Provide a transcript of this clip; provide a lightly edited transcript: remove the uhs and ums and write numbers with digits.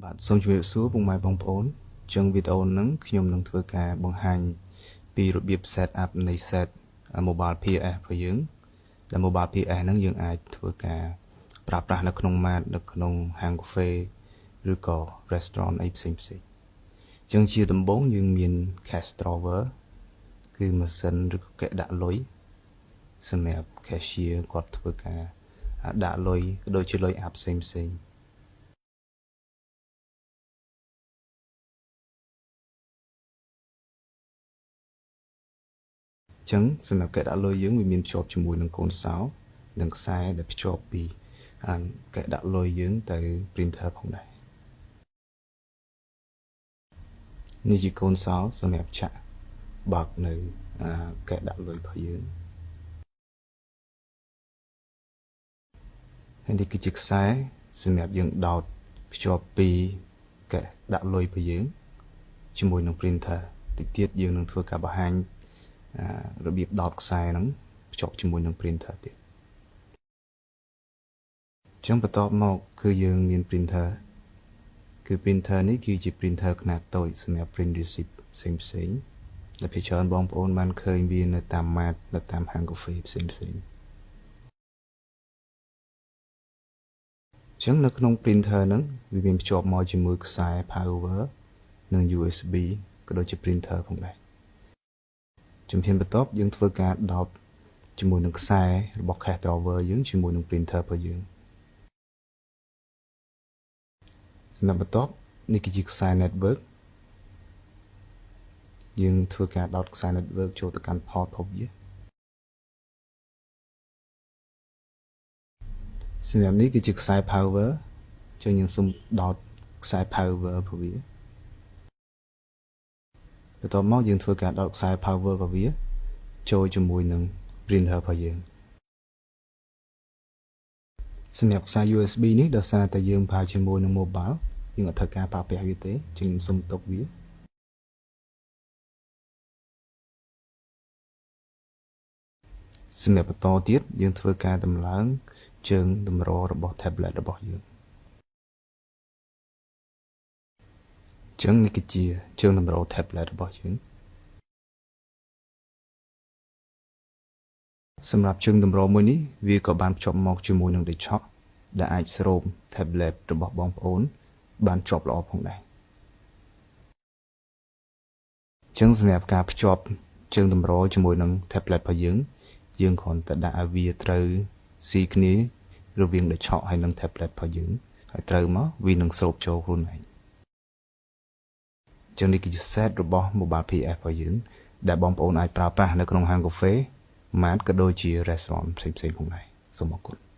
បាទសូមជម្រាបសួរពុកម៉ែបងប្អូនចឹងវីដេអូហ្នឹងខ្ញុំនឹងធ្វើការបង្ហាញពីរបៀប set up នៃ set mobile POS របស់យើងដែល mobile POS ហ្នឹងយើងអាចធ្វើការប្រើប្រាស់នៅក្នុង mart នៅក្នុងហាងកាហ្វេឬក៏ restaurant អីផ្សេងផ្សេងចឹងជាដំបូងយើងមាន cash drawer គឺម៉ាស៊ីនឬក៏កែដាក់លុយសម្រាប់ cashier គាត់ធ្វើការដាក់លុយក៏ដូចជាលុយអាប់ផ្សេងផ្សេងចឹងសម្រាប់កែដាក់លុយយើងវាមានភ្ជាប់ជាមួយនឹងកូនសោនិងខ្សែដែលភ្ជាប់ពីកែដាក់លុយយើងទៅ printer ផងដែរនេះជាកូនសោសម្រាប់ចាក់បើកនៅកែដាក់លុយរបស់យើងហើយនេះគឺជាខ្សែសម្រាប់យើងដោតភ្ជាប់ពីកែដាក់លុយរបស់យើងជាមួយនឹង printer តិចទៀតយើងនឹងធ្វើការបង្ហាញរបៀបដោតខ្សែហ្នឹងភ្ជាប់ជាមួយនឹង printer ទៀតចឹងបន្ទាប់មកគឺយើងមាន printer គឺ printer នេះគឺជា printer ខ្នាតតូចសម្រាប់ print receipt ផ្សេងផ្សេងដែលភាគច្រើនបងប្អូនបានឃើញវានៅតាម mart នៅតាមហាងកាហ្វេផ្សេងផ្សេងចឹងនៅក្នុង printer ហ្នឹងវាមានភ្ជាប់មកជាមួយខ្សែ power និង USB ក៏ដូចជា printer ផងដែរជំហានបន្ទាប់យើងធ្វើការដោតជាមួយនឹងខ្សែរបស់ cash drawer យើងជាមួយនឹង printer របស់យើងសម្រាប់បន្ទាប់នេះគឺជាខ្សែ network យើងធ្វើការដោតខ្សែ network ចូលទៅកាន់ port របស់វាសម្រាប់នេះគឺជាខ្សែ power ចឹងយើងសូមដោតខ្សែ power របស់វាបន្ទាប់មកយើងធ្វើការដោតខ្សែ power របស់វាចូលជាមួយនឹង printer របស់យើងសម្រាប់ខ្សែ USB នេះដោយសារតែយើងប្រើជាមួយនឹង mobile យើងអត់ត្រូវការប្រើប្រាស់វាទេចឹងខ្ញុំសូមទុកវាសម្រាប់បន្តទៀតយើងធ្វើការតម្លើងជើងតម្ររបស់ tablet របស់យើងចឹងនេះគឺជាជើងតម្រ tablet របស់យើងសម្រាប់ជើងតម្រមួយនេះវាក៏បានភ្ជាប់មកជាមួយនឹងដេឆក់ដែលអាចស្រូប tablet របស់បងប្អូនបានជាប់ល្អផងដែរចឹងសម្រាប់ការភ្ជាប់ជើងតម្រជាមួយនឹង tablet របស់យើងយើងគ្រាន់តែដាក់ឲ្យវាត្រូវស៊ីគ្នារវាងដេឆក់ហើយនិង tablet របស់យើងហើយត្រូវមកវានឹងស្រូបចូលខ្លួនឯងចឹងនេះគឺជា set របស់ mobile POS របស់យើងដែលបងប្អូនអាចប្រើប្រាស់នៅក្នុងហាងកាហ្វេ mart ក៏ដូចជា restaurant ផ្សេងៗផងដែរសូមអរគុណ។